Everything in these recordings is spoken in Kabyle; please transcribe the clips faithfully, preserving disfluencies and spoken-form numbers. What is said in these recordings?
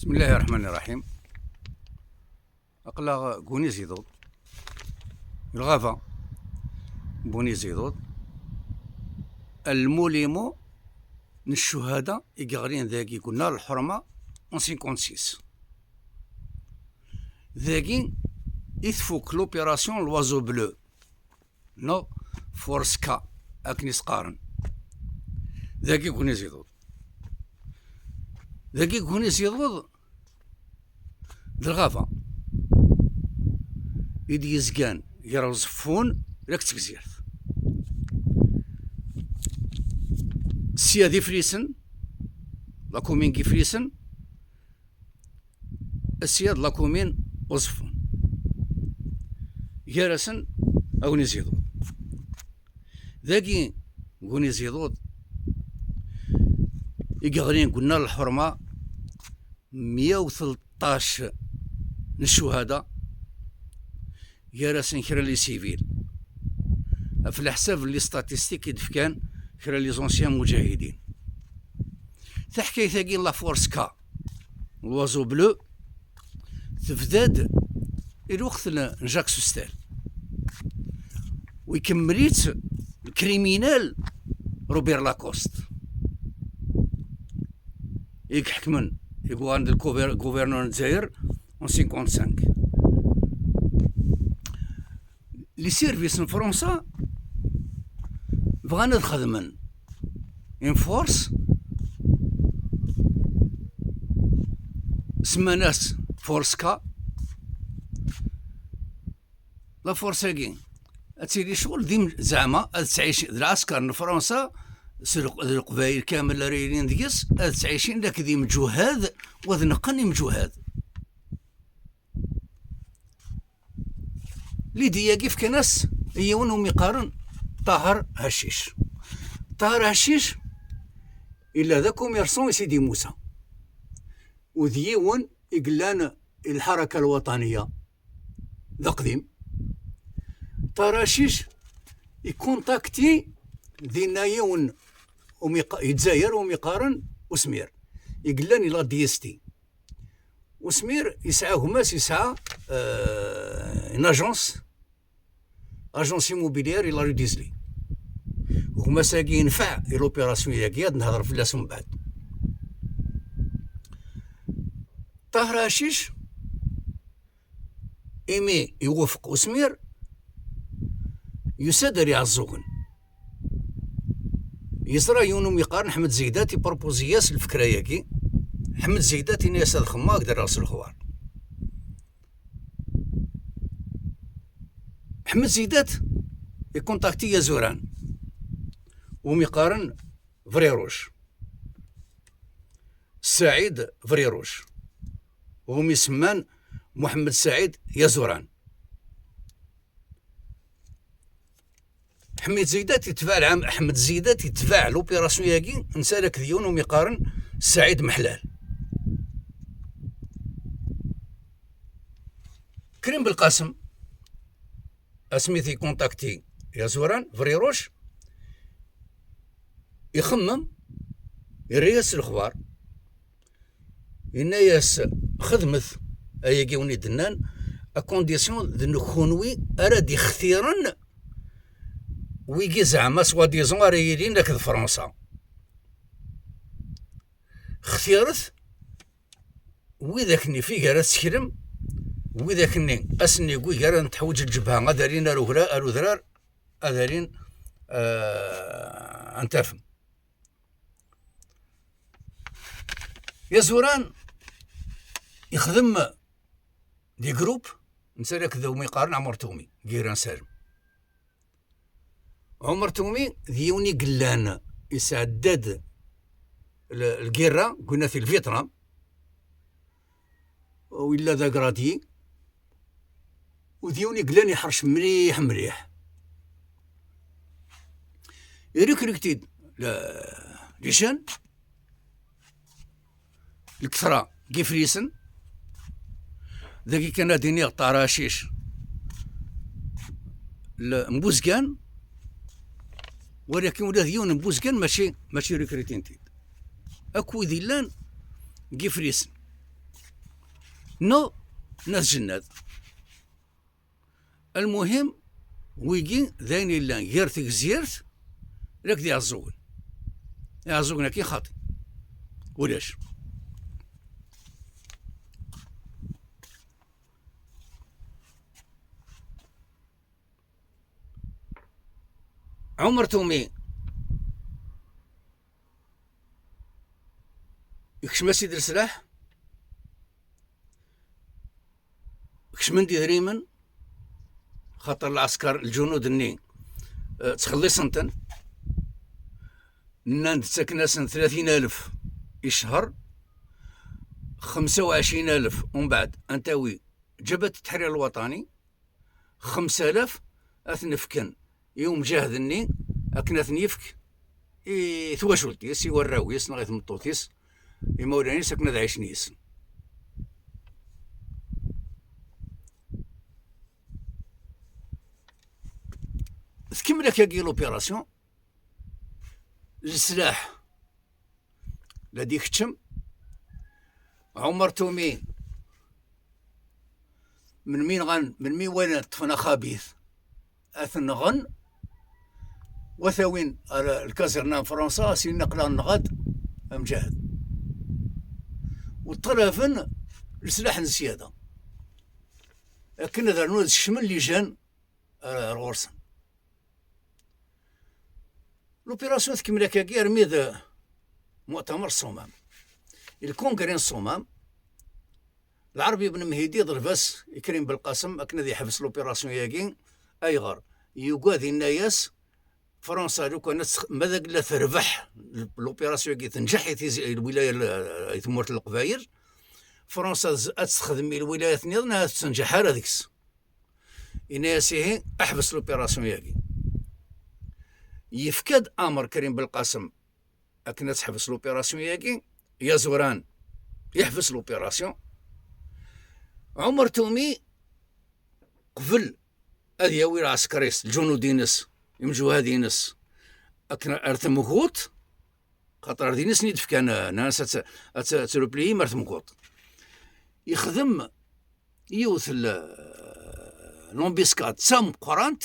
بسم الله الرحمن الرحيم. Aql-aɣ deg Uniziḍuḍ, lɣaba n Uniziḍuḍ, lmulimu n ccuhada i yeɣlin dagi, deg unnar lḥurma en cinquante-six. Dagi i tfuk l'opération L'Oiseau Bleu, neɣ Force K, akken i s-qqaren. Dagi deg Uniziḍuḍ. Dagi deg Uniziḍuḍ, d lɣaba i d-yezgan gar Uẓeffun d At Tegzirt. Sya d Iflisen, la commune n Iflisen, sya d la commune Uẓeffun. Gar-asen Uniziḍuḍ. Dagi deg Uniziḍuḍ i yeɣlin deg unnar lḥurma meyya u tleṭṭac n ccuhada, gar-asen kra n les civils, ɣef leḥsab n les statistiques i d-fkan kra n les anciens mujahidin. Taḥkayt-agi n la Force K, L'Oiseau Bleu, tebda-d i lweqt n Jacques Soustelle, u ikemmel-itt lkriminal Robert Lacoste, i iḥekmen, i yuɣalen d lkuver-, gouverneur n Lezzayer en cinquante-cinq. Les services n Fransa bɣan ad xedmen une force, semman-as Force K. La force-agi ad tili ccɣel d im-, zeɛma ad ttɛic-, d lɛesker n Fransa s leq-, d Leqbayel kamel ara yilin deg-s, ad ttɛicin d aked imǧuhad, u ad neqqen imǧuhad. Lidi-agi fkan-as i yiwen umi qqaren Ṭaher Hacic. Ṭaher Hacic yella d akumirṣu i Sidi Musa, u d yiwen i yellan i lḥaraka lwaṭaniya d aqdim. Ṭaher Hacic ikuntakti dinna yiwen umi qa-, i Dzayer umi qqaren Usmir, i yellan i la D S T. Usmir yesɛa gma-s, yesɛa, euh, une agence, agence immobilière i la rue d'Isly. Gma-s-agi yenfeɛ i l'opération-agi, ad nehder fell-as umbeɛd. Ṭaher Acic, imi iwufeq Usmir, yusa-d ar Iɛeẓẓugen. Yeẓra yiwen umi qqaren Ḥmed Zeydat, iprupuzi-yas lfekra-yagi. Ḥmed Zeydat yenna-yas: "Ad xemmeɣ, ad k-d-rreɣ s lexbar." Ḥmed Zeydat ikuntakti Yazuran, umi qqaren Briruc, Saɛid Briruc, umi semman Muḥemmed Saɛid Yazuran. Ḥmed Zeydat yetbeɛ lɛam-, Ḥmed Zeydat yetbeɛ l'opération-yagi, netta d yiwen umi qqaren Saɛid Meḥlal. Krim Belqasem, asmi t-ikuntakti Yazuran, Briruc, ixemmem, yerra-yas lexbar, yenna-yas: "Xedmet ayagi wen-d-nnan, à condition d nekunwi ara d-ixtiren wigi zeɛma soi-disant ara yilin akked Fransa. Xtiret widak-nni f igar ad tseklem, widak-nni ass-nni deg wigar ad neḥwiǧ lǧebha ad alin ar ugra-, ar udrar, ad alin, eh, ad n-tafem." Yazuran ixdem di groupe, netta akked umi qqaren Ɛmer Tumi, Giran Salem. Ɛmer Tumi d yiwen i yellan, yesɛedda-d l-, lgirra, guna-t lvitra, u yella d agradi, u d yiwen i yellan iḥrec mliḥ, mliḥ. Irikrikt-id le-, les jeunes, lketṛa n yiflisen. Dagi kan ad iniɣ Ṭaher Acic, l-, n Buzgan, walakin ula d yiwen n Buzgan mačči, mačči rikritin-t-id. Akk wid illan n yiflisen. neɣ n At Jennad. Lmuhim, wigi d ayen yellan gar Tegzirt d akked Iɛeẓẓugen. Iɛeẓẓugen-agi xaṭi. Ulac. Ɛumer Tumi, ikcem-as-id leslaḥ, kecmen-d idrimen, xaṭer lɛesker, lǧunud-nni, eh, ttxelliṣen-ten, nnan-d ttaken-asen tlatin alef i ccher, xemsa u ɛecrin alef umbeɛd ad n-tawi Ǧabhat Teḥrir Lwaṭani, xemsa alaf ad ten-fken i umǧahed-nni akken ad ten-yefk i twacult-is, i warraw-is neɣ i tmeṭṭut-is, imawlan-is akken ad ɛicen yis-sen. Tkemmel akkagi l'opération, leslaḥ la d-ikeččem. Ɛumer Tumi, melmi nɣan, melmi walan ṭṭfen axabit, ad ten-nɣen, wa t-awin ar lkazirna n Fransa, as-inin aql-aɣ nɣa-d amǧahed. U ṭṭalaben leslaḥ n zzyada, akken ad rnun ad skecmen lijan ar, ar ɣur-sen. L'opération tkemmel akkagi armi d muɛtamer Ṣṣumam. Le congrès n Ṣṣumam, Lɛerbi Ben Mhidi iḍleb-as i Krim Belqasem akken ad yeḥbes l'opération-yagi. Ayɣer? Yugad, yenna-yas, Fransa, lukan ad tx-, ma d la terbeḥ l'opération-agi, tenǧeḥ i tizi, i lwilaya l-, i tmurt n Leqbayel, Fransa ad texdem i lwilayat nniḍen, ad tettenǧeḥ ara deg-s. Yenna-yas ihi, ḥbes l'opération-yagi. Yefka-d amer Krim Belqasem akken ad teḥbes l'opération-yagi, Yazuran yeḥbes l'opération. Ɛumer Tumi qbel ad yawi lɛesker-is, lǧunud-ines, imjuhad-ines, akken ar temguṭ, xaṭer ar din i sen-id-fkan, eh, nnan-as ad t-, ad t-, ad trupeliyim ar temguṭ. Yexdem yiwet l-, l'embuscade d tameqqrant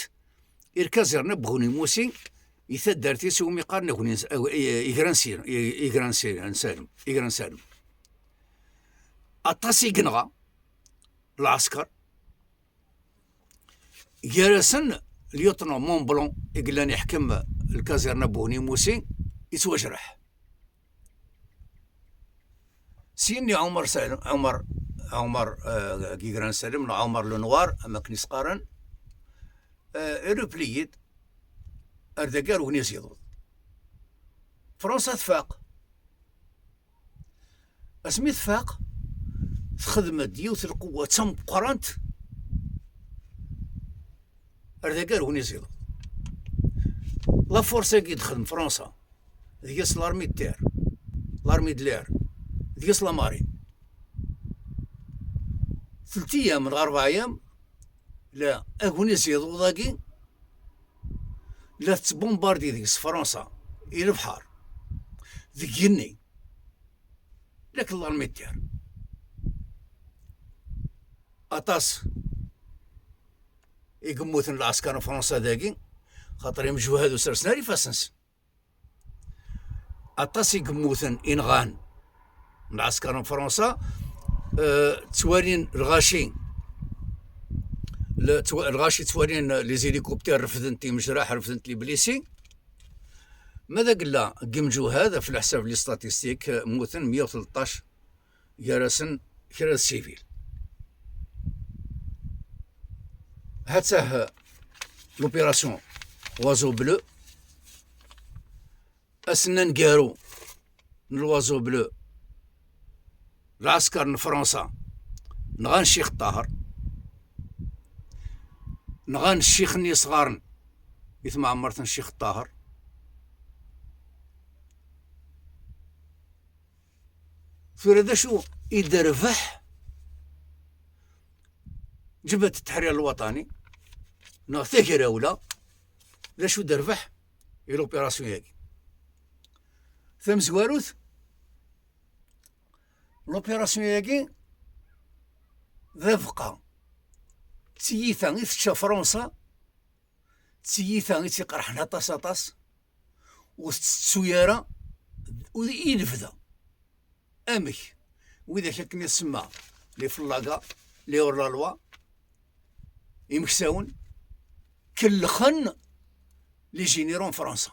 i lkazirna n Buɣni Musi, i taddart-is iwumi qqaren Agni-, ag-, i-, Igran Sir-, i-, Igran Sir-, n Salem, Igran Salem. Aṭas i yenɣa lɛesker, gar-asen lieutenant Montblanc i yellan iḥkem lkazirna n Buɣni Musi, yettwajreḥ. Syenni Ɛumer Salem, Ɛumer, Ɛumer, eh, Gigran Salem, neɣ Ɛumer Lenoir, am akken i s-qqaren, eh, irupli-yi-d ar dagi ar Ugniz Iḍud. Fransa tfaq. Asmi tfaq, texdem-d yiwet lqewwa d tameqqrant ar dagi ar Ugniz Iḍud. La force-agi i d-texdem Fransa, deg-s l'armée de terre, l'armée de l'air, deg-s la marine. Telt iyam neɣ rebɛ iyam, la Agniz Iḍud-agi la tettbumbardi deg-s Fransa i lebḥer, deg yigenni, la k l'armée de terre. Aṭas i yemmuten lɛesker n Fransa dagi, xaṭer imjuhad ur sersen ara ifassen-nsen. Aṭas i yemmuten, inɣan n lɛesker n Fransa, eh, ttwalin lɣaci, le-, ttwa-, lɣaci ttwalin les hélicoptères refden-t imejraḥ, refden-t les blessés. Ma d agella n yimjuhad, ɣef leḥsab n les statistiques, eh, mmuten meyya u tleṭṭac, gar-asen kra d civil. Hattah l'opération Oiseau Bleu, ass-nni aneggaru n l'Oiseau Bleu, lɛesker n Fransa nɣan Ccix Ṭaher, nɣan ccix-nni yesɣaren i tmeɛmert n Ccix Ṭaher. Tura d acu i d-terbeḥ Ǧebhat Teḥrir Lwaṭani neɣ Tagrawla? D acu d-terbeḥ i l'opération-yagi? Tamezwarut, l'opération-yagi d abeqqa. D tiyita i tečča Fransa, d tiyita i tt-iqerḥen aṭas, aṭas, ur tettettu ara i lebda. Amek? Widak akken i tsemma les flagas, les hors-la-loi, imeksawen, kellxen les généraux n Fransa.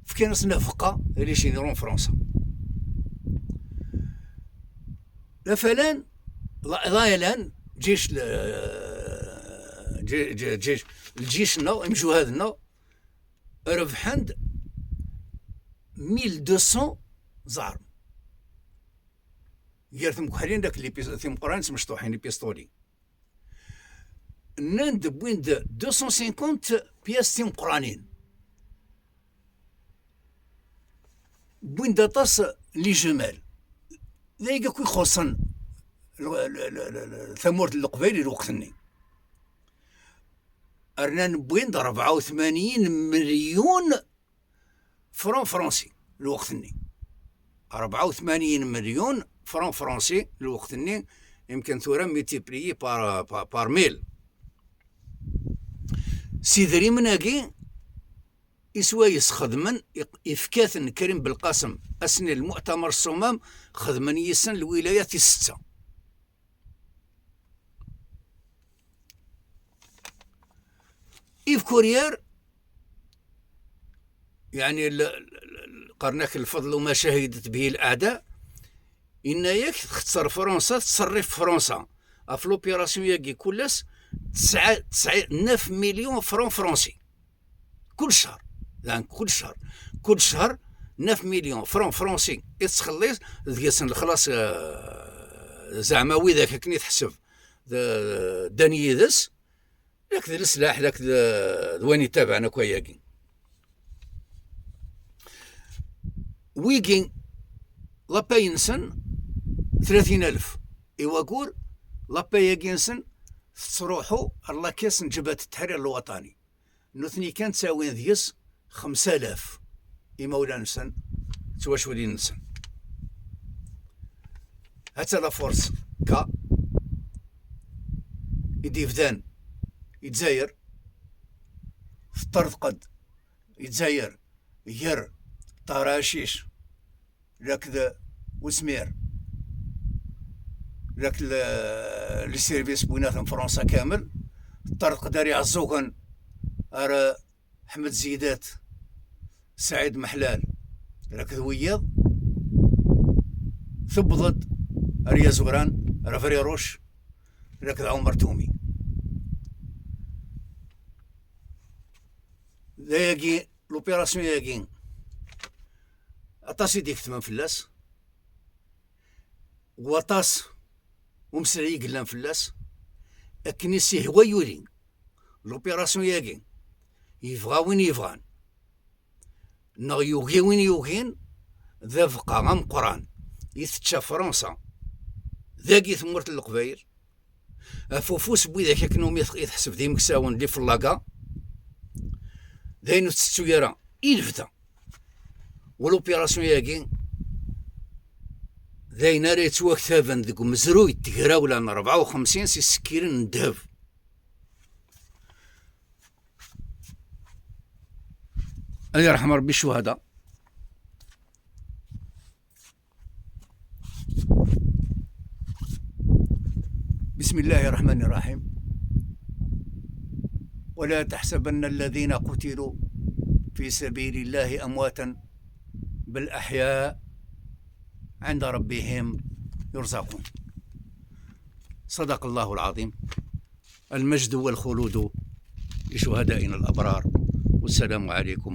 Fkan-asen abeqqa i les généraux n Fransa. Lafalan, la, la yalan, ǧic, le, ǧi-, ǧi-, ǧic, lǧic-nneɣ, imjuhad-nneɣ, rebḥen-d mille deux cents armes. Gar temkeḥlin d akk lipis-, timeqqranin d tmecṭuḥin, les pistolets. Nnan-d wwin-d deux cent cinquante pièces timeqqranin. Wwin-d aṭas les jumelles. D ayagi akk ixuṣṣen l-, l-, l-, l-, l-, tamurt n Leqbayel i lweqt-nni. Rnan wwin-d rebɛa u tmanyin milyun franc français lweqt-nni. Rebɛa u tmanyin milyun franc français lweqt-nni, yemken tura multiplié par, par, par mille. S idrimen-agi i swayes xedmen, i-, ifka-ten Krim Belqasem ass-nni lmuɛtamer ṣṣumam, xedmen yis-sen lwilaya tis setta. Yves Courrière, yeɛni l-, l-, l-, qqaren-ak lfeḍl ma cahidet bihi l-aɛda, yenna-yak txetter Fransa, tettṣerrif Fransa ɣef l'opération-yagi kullas tesɛa, tesɛa neuf millions francs français. Kul ccher, dan kul ccher, kul ccher neuf millions francs français i tettxelliṣ, deg-sen lexlaṣ, eh, zeɛma widak akken i teḥseb d-, ddan yid-s, yak d leslaḥ, yak d, d wayen yettabaɛen akk ayagi. Wigi, la paye-nsen tlatin alef i wagur, la paye-agi-nsen tettruḥu ar la caisse n Ǧebhat Ttḥrir Lwaṭani. Nutni kan ttawin deg-s xemsa alaf imawlan-nsen, d twaculin-nsen. Hatta la force K i d-yebdan i Dzayer, teṭṭerḍeq-d i Dzayer gar Ṭaher Aɛcic, laked Usmir, laked le, le service n winat n Fransa kamel, teṭṭerḍeq-d ar Iɛeẓẓugen, ar Ḥmed Zidat, Saɛid Meḥlal, laked wiyiḍ, tewweḍ-d ar Yazuran, ar Briruc, laked Ɛumer Tumi. D ayagi, l'opération-yagi, aṭas i d-iketmen fell-as, waṭas umeslay i yellan fell-as, akken i s-ihwa yuli l'opération-yagi, yebɣa win yebɣan, neɣ yugi win yugin, d abeqqa ameqqran i tečča Fransa dagi tmurt n Leqbayel, ɣef ufus n widak akken umi t-, i teḥseb d imeksawen, les flagas, d ayen ur tettettu ara i lebda. U l'opération-yagi d ayen ara yettwaktaben deg umezruy n tegrawla n rebɛa u xemsin s isekkilen n ddheb. Ad yerḥem Rebbi ccuhada. بسم الله الرحمن الرحيم. ولا تحسبن الذين قتلوا في سبيل الله أمواتا، بل أحياء عند ربهم يرزقون. صدق الله العظيم. المجد والخلود لشهدائنا الأبرار. والسلام عليكم.